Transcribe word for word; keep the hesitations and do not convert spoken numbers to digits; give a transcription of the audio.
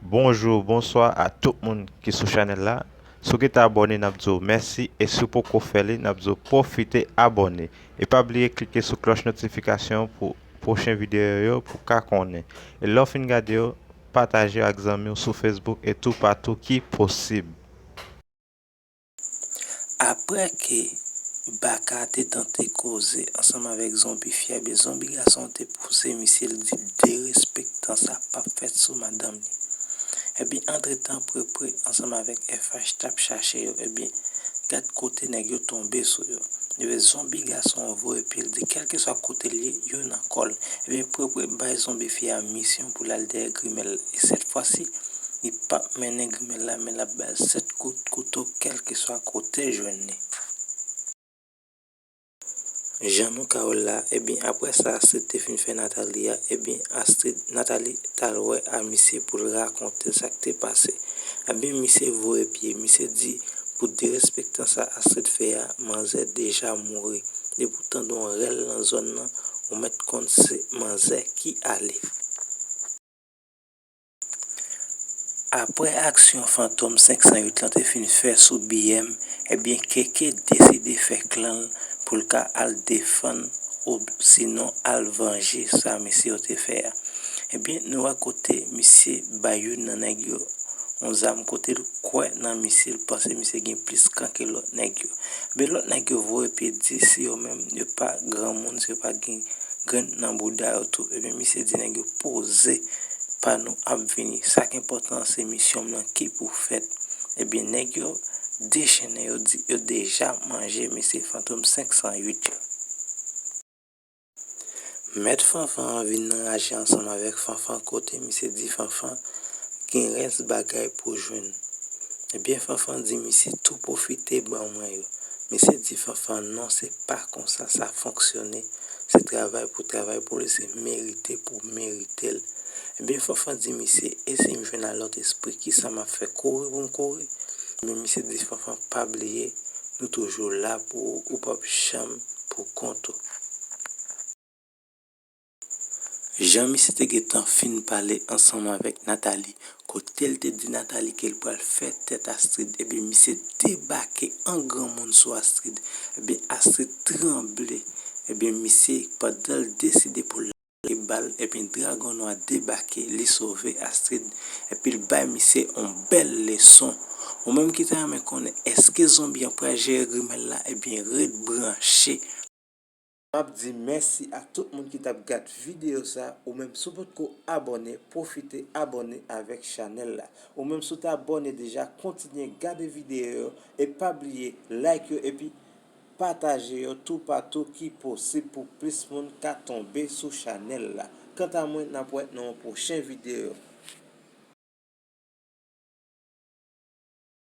Bonjou, bonswa a tout moun ki sou chanèl la. Si w gentan abòne, n ap di w mèsi, e si w poko fè li, n ap di w pwofite abòne. E pa bliye klike sou klòch notifikasyon pou pwochen videyo yo pou w ka konnen. E lè w fin gade yo, pataje yo ak zanmi w sou Facebook e toupatou ki posib. Apre ke Baka te tante koze ansanm avèk Zonbi fi a, ebyen Zonbi gason te pouse misye, l di derespektan sa p ap fèt sou madanm li. Ebyen, antretan, Prepre ansanm avèk F H t ap chache yo, ebyen, gad kote nèg yo tonbe sou yo. Ebyen, Zonbi gason voye pye, l di kèlkeswa kote l ye, yo nan kò l. Ebyen, Prepre bay Zonbi fi a misyon pou l al dèyè grimèl la. E sèt fwa si, li p ap mennen grimèl la, men l ap ba l sèt kout kouto, kèlkeswa kote l jwenn li. Jan nou ka wè l la, ebyen, apre sa Astrid te fin fè Nathalie a, ebyen, Astrid, Nathalie t al wè a misye pou l rakonte l sa k te pase. Ebyen, misye voye pye, misye di, pou derespektan sa Astrid fè a, manzè deja mouri. Depi w tande yon rèl nan zòn nan, ou mèt konn se manzè ki ale. Apre aksyon Fantom senk san uit lan te fin fè sou B M, ebyen, Keke deside fè klan l pou l ka al defann ou sinon al vanje sa mesye yo te fè a. Ebyen, nou wè kote misye bay youn nan nèg yo yon zam, kote l kwè nan misye, l panse misye gen plis kan ke lòt nèg yo. Ebyen, lòt nèg yo voye pye, di si yo menm yo pa granmoun, si yo pa gen grenn nan bouda yo tou. Ebyen, misye di nèg yo poze, pa nou ap vini. Sa k enpòtan an se misyon m nan ki pou fèt. Ebyen, nèg yo dechennen, yo di yo deja manje mesye Fantom senk san uit yo. Mèt Fanfan an vin nan raje ansanm avèk Fanfan kote misye di Fanfan gen rès bagay pou jwenn. Ebyen, Fanfan di misye tou pwofite ban mwen yo. Misye di Fanfan non, se pa konsa sa fonksyone. Se travay pou travay pou li, se merite pou merite l. Ebyen, Fanfan di misye, e si m jwenn a lòt espri, kisa m ap fè? Kouri pou m kouri? Men misye di Fanfan pa bliye, nou toujou la pou ou, ou p ap janm pou kont ou. Jan misye te gentan fin pale ansanm avèk Nathalie, kote l te di Nathalie ke l pral fè tèt Astrid, ebyen, misye debake an granmoun sou Astrid. Ebyen, Astrid tranble. Ebyen, misye, pandan l deside pou l lage bal, ebyen, Dragon Nwa debake, li sove Astrid, epi l bay misye yon bèl leson. Ou menm ki ta renmen konnen, èske zonbi an pral jere grimèl la? Ebyen, ret branche. M ap di mèsi a tout moun ki t ap gad videyo sa. Ou menm, si w potko abòne, pwofite abòne avèk chanèl la. Ou menm, si w te abòne deja, kontinye gade videyo yo e pa bliye like yo epi pataje yo toupatou ki posib pou plis moun ka tonbe sou chanèl la. Kanta mwen, n ap wè nan yon pwochen videyo.